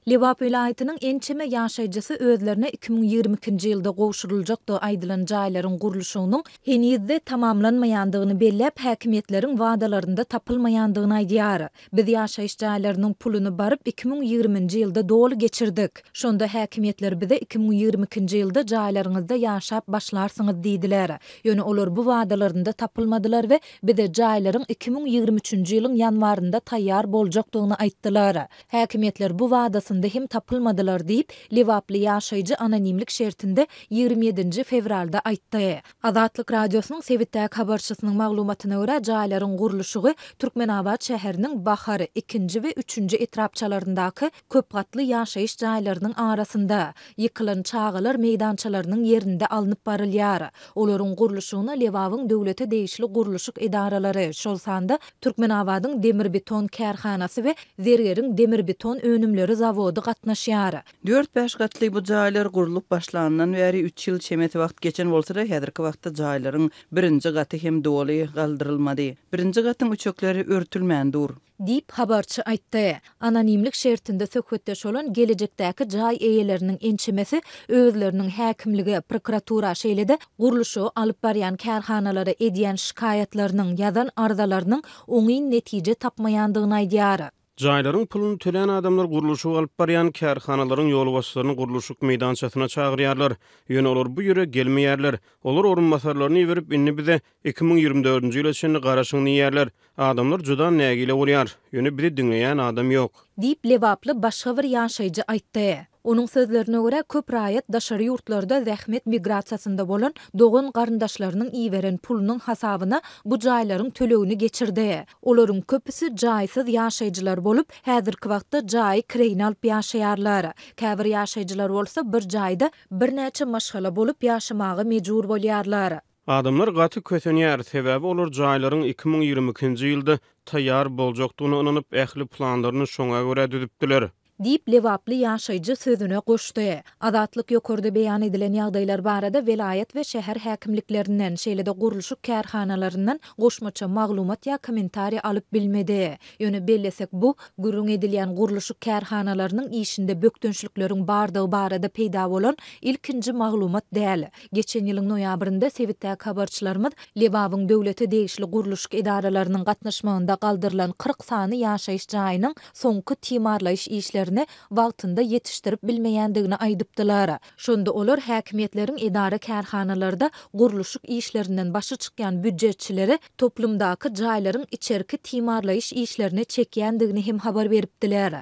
Lebap welaýatynyň ençeme ýaşaýjysy özlerine 2022-nji ýylda gowşuryljakdygy aýdylan jaýlaryň gurluşygynyň heniz-de tamamlanmaýandygyny belläp, häkimiýetleriň wadalarynda tapylmaýandygyny aýdýar. Biz ýaşaýyş jaýlarynyň puluny baryp 2020-nji ýylda doly geçirdik. Şonda häkimiýetler bize 2022-nji ýylda jaýlaryňyzda ýaşap başlarsyňyz diýdiler. Ýöne olar bu wadalarynda tapylmadylar we bize jaýlaryň 2023-nji ýylyň ýanwarynda taýýar boljakdygyny aýtdylar. Häkimiýetler bu wadasynda hem tapylmadylar diýip, lebaply ýaşaýjy anonimlik şertinde 27 nji fewralda aýtdy. Azatlyk Radiosynyň sebitdäki habarçysynyň maglumatyna görä, jaýlaryň gurluşygy Türkmenabat şäheriniň Bahar, ikinji we üçünji etrapçalaryndaky köp gatly ýaşaýyş jaýlarynyň arasynda, ýykylan çagalar meýdançalarynyň ýerinde alnyp barylýar. Olaryň gurluşygyna Lebabyň döwlete degişli gurluşyk edaralary, şol sanda Türkmenabadyň demirbeton kärhanasy we Zergeriň demirbeton önümleri zawody gatnaşýar. Dört-bäş gatly bu jaýlar gurlup başlanyndan bäri üç ýyl çemesi wagt geçen bolsa-da, häzirki wagtda jaýlaryň birinji gaty hem doly galdyrylmady. Birinji gatyň üçekleri örtülmän dur. Diýip, habarçy aýtdy. Anonimlik şertinde söhbetdeş bolan gelejekdäki jaý eýeleriniň ençemesi özleriniň häkimlige, prokuratura, şeýle-de gurluşygy alyp barýan kärhanalara edýän şikaýatlarynyň, ýazan arzalarynyň oňyn netije tapmaýandygyny aýdýar. Jaýlaryň puluny tölän adamlar gurluşygy alyp barýan kärhanalaryň ýolbaşçylaryny gurluşyk meýdançasyna çagyrýarlar. Ýöne olar bu ýere gelmeýärler. Olar orunbasarlaryny iberip, indi bize 2024-nji ýyla çenli garaşyň diýýärler. Adamlar juda nägile bolýar. Ýöne bizi diňleýän adam ýok. Diýip, lebaply başga bir ýaşaýjy aýtdy. Onuň sözlerine görä, köp raýat daşary ýurtlarda zähmet migrasiýasynda bolan dogan-garyndaşlarynyň iberen pulunyň hasabyna bu jaýlaryň tölegini geçirdi. Olaryň köpüsi jaýsyz ýaşaýjylar bolup, häzirki wagtda jaýy kireýine alyp ýaşaýarlar. Käbir ýaşaýjylar bolsa bir jaýda birnäçe maşgala bolup ýaşamaga mejbur bolýarlar. Adamlar gaty kösenýär, sebäbi olar jaýlaryň 2022-nji ýylda taýýar boljakdygyna ynanyp, ähli planlaryny şoňa görä düzüpdiler. Diýip, lebaply ýaşaýjy sözüne goşdy. Azatlyk ýokarda beýan edilen ýagdaýlar barada welaýat we şäher häkimliklerinden, şeýle-de gurluşyk kärhanalaryndan goşmaça maglumat ýa kommentariý alyp bilmedi. Ýöne bellesek, bu, gürrüň edilýän gurluşyk kärhanalarynyň işinde bökdençlikleriň bardygy barada peýda bolan ilkinji maglumat däl. Geçen ýylyň noýabrynda sebitdäki habarçylarymyz Lebabyň döwlete degişli gurluşyk edaralarynyň gatnaşmagynda galdyrylan 40 sany ýaşaýyş jaýynyň soňky timarlaýyş işlerini wagtynda ýetişdirip bilmeýändigini aýdypdylar. Şonda olar häkimiýetleriň edara-kärhanalarda gurluşyk işlerinden başy çykýan býujetçileri toplumdaky jaýlaryň içerki timarlaýyş işlerine çekýändigini hem habar beripdiler.